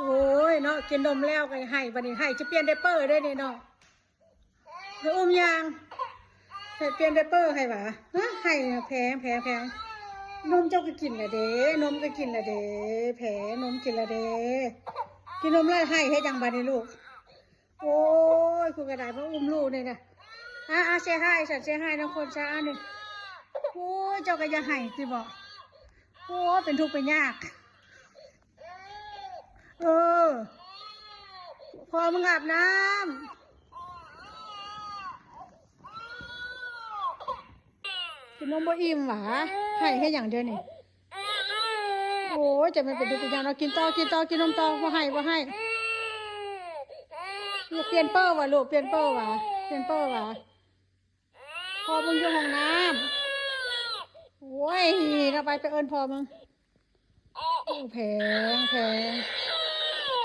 ໂອ້ຍເນາະ ກິນນົມແລ້ວກໍໄຫ້ ບັດນີ້ໄຫ້ຈະປ່ຽນໄດເປີເດ້ນີ້ເນາະ ໄປອຸ້ມຍ່າງ ໃຫ້ປ່ຽນໄດເປີໃຫ້ຫວາ ຮະ ໄຫ້ແພງ ແພງ ແພງ ນົມເຈົ້າກໍກິນລະເດ້ ນົມກໍກິນລະເດ້ ແພງ ນົມກິນລະເດ້ ກິນນົມແລ້ວໄຫ້ເຮັດຫຍັງບັດນີ້ລູກ? ໂອ້ຍ ກູກະດາຍມາອຸ້ມລູກນີ້ນະ ອາ ອາ ເຊຮາຍ ສັນເຊຮາຍນຳຄົນຊະອັນນີ້ ໂອ້ຍ ເຈົ້າກໍຢ່າໄຫ້ຕິບໍ ໂອ້ຍ ເປັນທຸກເປັນຍາກ ເອີ ພໍ່ມຶງອາບນ້ຳ ກິນນົມບໍ່ອີ່ມຫວາ ໄຫ້ເຮັດຫຍັງດຽວນີ້? ໂອ້ຍ ຈະແມ່ນເປັນທຸກເປັນຍາກເນາະ ກິນຕໍ່ ກິນຕໍ່ ກິນນົມຕໍ່ ບໍ່ໄຫ້ ບໍ່ໄຫ້ ລູກປ່ຽນເປີຫວາ ລູກປ່ຽນເປີຫວາ ປ່ຽນເປີຫວາ ພໍ່ມຶງຢູ່ຫ້ອງນ້ຳ ໂອ້ຍ ລະໄປ ໄປເອີ້ນພໍ່ມຶງ ໂອ້ ແພງ ແພງ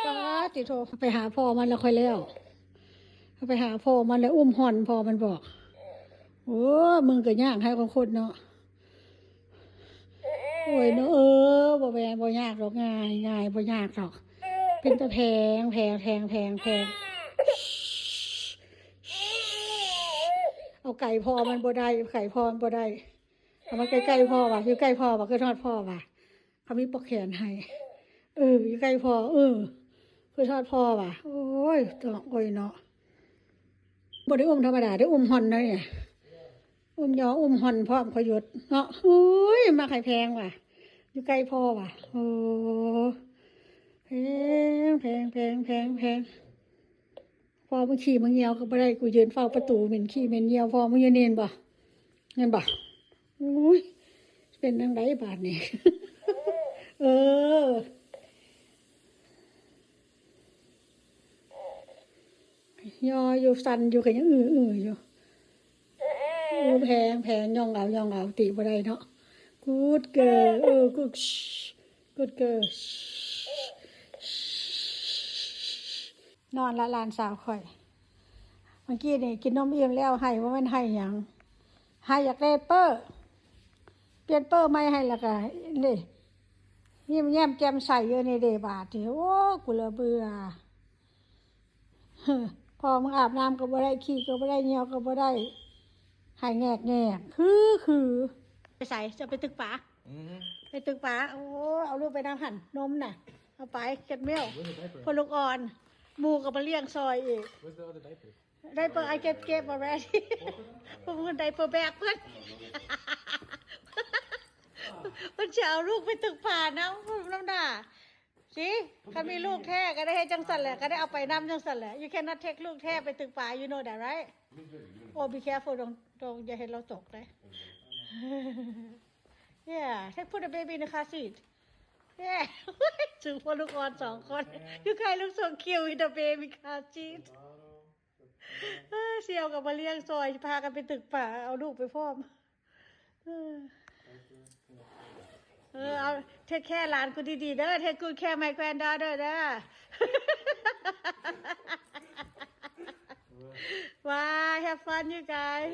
ປາດຕິໂທ ໄປຫາພໍ່ມັນລະຄ່ອຍແລ້ວ ໄປຫາພໍ່ມັນລະອຸ້ມຮ່ອນພໍ່ມັນບອກ ໂອ້ ມຶງກໍຍາກໃຫ້ຂອງຄົນເນາະ ໂອ້ຍເນາະ ເອີ ບໍ່ແມ່ນ ບໍ່ຍາກດອກ ງ່າຍ ງ່າຍ ບໍ່ຍາກດອກ ເປັນຕາແພງ ແພງ ແພງ ແພງ ແພງ ເອົາໃກ້ພໍ່ມັນບໍ່ໄດ້ ໃກ້ພໍ່ມັນບໍ່ໄດ້ ເອົາມາໃກ້ໆພໍ່ຫວາ ຢູ່ໃກ້ພໍ່ຫວາ ຄືທອດພໍ່ຫວາ ເຂົາມີປອກແຂນໃຫ້ ເອີ ຢູ່ໃກ້ພໍ່ ເອີ ຄືທອດພໍ່ຫວາ ໂອ້ຍ ເນາະ ໂອ້ຍເນາະ ບໍ່ໄດ້ອຸ້ມທຳມະດາເດ້ ອຸ້ມຮ່ອນເດ້ ອຸ້ມຍໍ ອຸ້ມຮ່ອນພ້ອມ ຂ້ອຍຢຸດເນາະ ໂອ້ຍ ມັກໃຫ້ແພງຫວາ ຢູ່ໃກ້ພໍ່ຫວາ ໂອ້ ແພງ ແພງ ແພງ ແພງ ແພງ ພໍ່ມຶງຂີ້ມາຍ່ຽວກໍບໍ່ໄດ້ ກູຢືນເຝົ້າປະຕູ ເໝັນຂີ້ເໝັນຍ່ຽວ ພໍ່ມຶງຢູ່ນີ້ ເຫັນບໍ່ ເຫັນບໍ່ ໂອ້ຍ ເປັນຈັ່ງໃດບາດນີ້ ເອີ ຍໍຢູ່ ສັ່ນຢູ່ ກໍຍັງອື້ໆຢູ່ ໂອ້ ແພງ ແພງ ຍ່ອງເອົາ ຍ່ອງເອົາ ຕິບໍ່ໄດ້ເນາະ Good girl ເອີ Good Good girl ນອນລະຫຼານສາວຂ້ອຍ ເມື່ອກີ້ນີ້ກິນນົມອີ່ມແລ້ວໄຫ້ ບໍ່ແມ່ນໄຫ້ຫຍັງ ໄຫ້ຢາກໄດ້ເປີ ປ່ຽນເປີໃໝ່ໃຫ້ ແລ້ວກະນີ້ ຍິ້ມແຍ້ມແຈ່ມໃສຢູ່ນີ້ເດ້ ບາດນີ້ ໂອ້ ກູລະເບື່ອ ພໍ່ມຶງອາບນ້ຳກໍບໍ່ໄດ້ ຂີ້ກໍບໍ່ໄດ້ ຍ່ຽວກໍບໍ່ໄດ້ ໄຫ້ແງກໆ ຄື ຄື ໄປໃສ? ຈະໄປຕຶກປາ? ອືມ ໄປຕຶກປາ ໂອ້ ເອົາລູກໄປນຳຫັ້ນ ນົມນະ ເອົາໄປ ເກັດເມວ Where's the diaper? ພວກລູກອ່ອນ ໝູ່ກໍມາລ້ຽງຊ່ອຍອີກ Where's the other diaper? Diaper I get, gave already. Both of them? ເພິ່ນ diaper bag ເພິ່ນ ເພິ່ນຈະເອົາລູກໄປຕຶກປານຳ ນຳດາ ຊິ ຄັນມີລູກແທ້ກໍໄດ້ເຮັດຈັ່ງຊັ້ນແຫຼະ ກໍໄດ້ເອົາໄປນຳຈັ່ງຊັ້ນແຫຼະ You cannot take ລູກແທ້ໄປຕຶກປາ You know that, right? Oh, be careful, don't, don't ຢ່າເຮັດລາວຕົກເດ້ Yeah, take, put the baby in the car seat. Yeah. ສູງພວກລູກອ່ອນສອງຄົນ You guys look so cute with the baby car seat. ເອີ ຊິເອົາກັນມາລ້ຽງຊ່ອຍ ພາກັນໄປຕຶກປາ ເອົາລູກໄປພ້ອມ ເອີ ເອີ ເອົາ take care ຫຼານກູດີໆເດີ Take good care my granddaughter ເດີ Bye, have fun you guys.